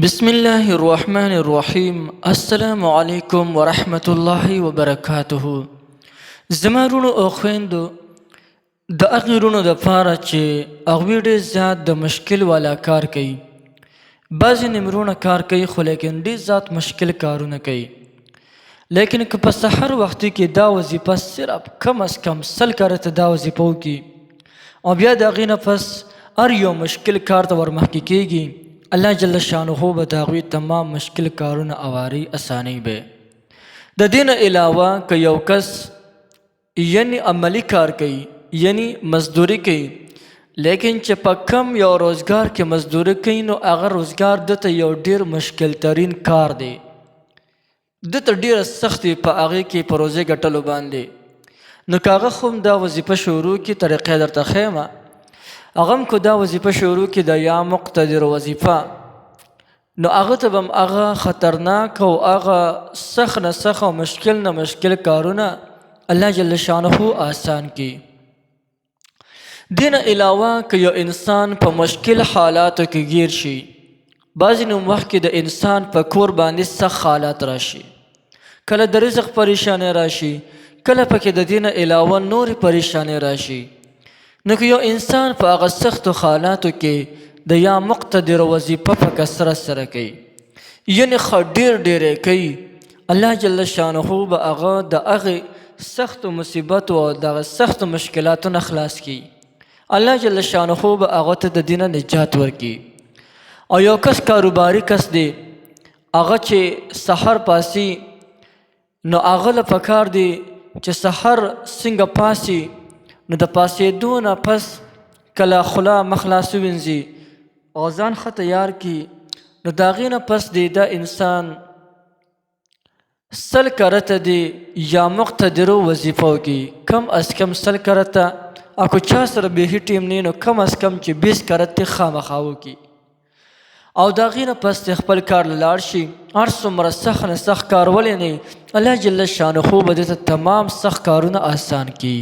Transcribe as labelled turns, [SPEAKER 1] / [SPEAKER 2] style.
[SPEAKER 1] بسم الله الرحمن الرحیم. السلام علیکم ورحمت الله وبرکاته. زما وروڼو او خویندو، د هغې وروڼو دپاره چې هغوی ډېر زیات د مشکل والا کار کوي، بعضې نمرونه کار کوي خو لیکن ډېر زیات مشکل کارونه کوي، لیکن که په سحر وختي کې دا وظیفه صرف کم از کم 100 کرته دا وظیفه وکړي او بیا د هغې نه پس هر یو مشکل کار ته ورمخکې کېږي، الله جل شانه به د هغوی تمام مشکل کارونه اواري اساني به. د دې نه علاوه که یو کس یعنی عملی کار کوي، یعنی مزدوري کوي، لیکن چې په کم یو روزګار کې مزدوري کوي نو هغه روزګار ده ته یو ډیر مشکل ترین کار دی، ده ته ډیره سختي په هغې کې په روزۍ ګټلو باندې، نو که هغه خو هم دا وظیفه شروع کړي، طریقې درته ښیم، هغه هم که دا وظیفه شروع کړي د یا مقتدر وظیفه، نو هغه ته به هم هغه خطرناک او هغه سخت نه سخت او مشکل نه مشکل کارونه الله جل شانه آسان کړي. دې نه علاوه که یو انسان په مشکل حالاتو کې ګیر شي، بعضې نوم وخت کې د انسان په کور باندې سخت حالات راشي، کله د رزق پریشانۍ راشي، کله پکې د دې نه علاوه نورې پریشانۍ راشي، نو که یو انسان په هغه سختو حالاتو کې د یا مقتدر وظیفه په کثرت سره کوي، یعنې ښه ډېر ډېر یې کوي، الله جل شانه به هغه د هغې سختو مصیبتو او دغه سختو مشکلاتو نه خلاص کړي، الله جل شانه به هغه ته د دینه نجات ورکړي. او یو کس کاروباري کس دی، هغه چې سحر پاسي نو هغه له پکار دی چې سحر څنګه پاسي، نو د پاسېدو نه پس کله خوله مخ لاس ووینځي او ځان ښه تیار کړي، نو د هغې نه پس دی دا انسان 100 کرته دی یا مقتدرو وظیفه وکړي، کم از کم 100 کرته، او که چا سره بیخي ټیم نه نو کم از کم چې 20 کرته خامخا وکړي، او د هغې نه پس دی خپل کار له لاړ شي. هر څومره سخت نه سخت کار ولې نه، الله جل شانه به ده ته تمام سخت کارونه آسان کړي.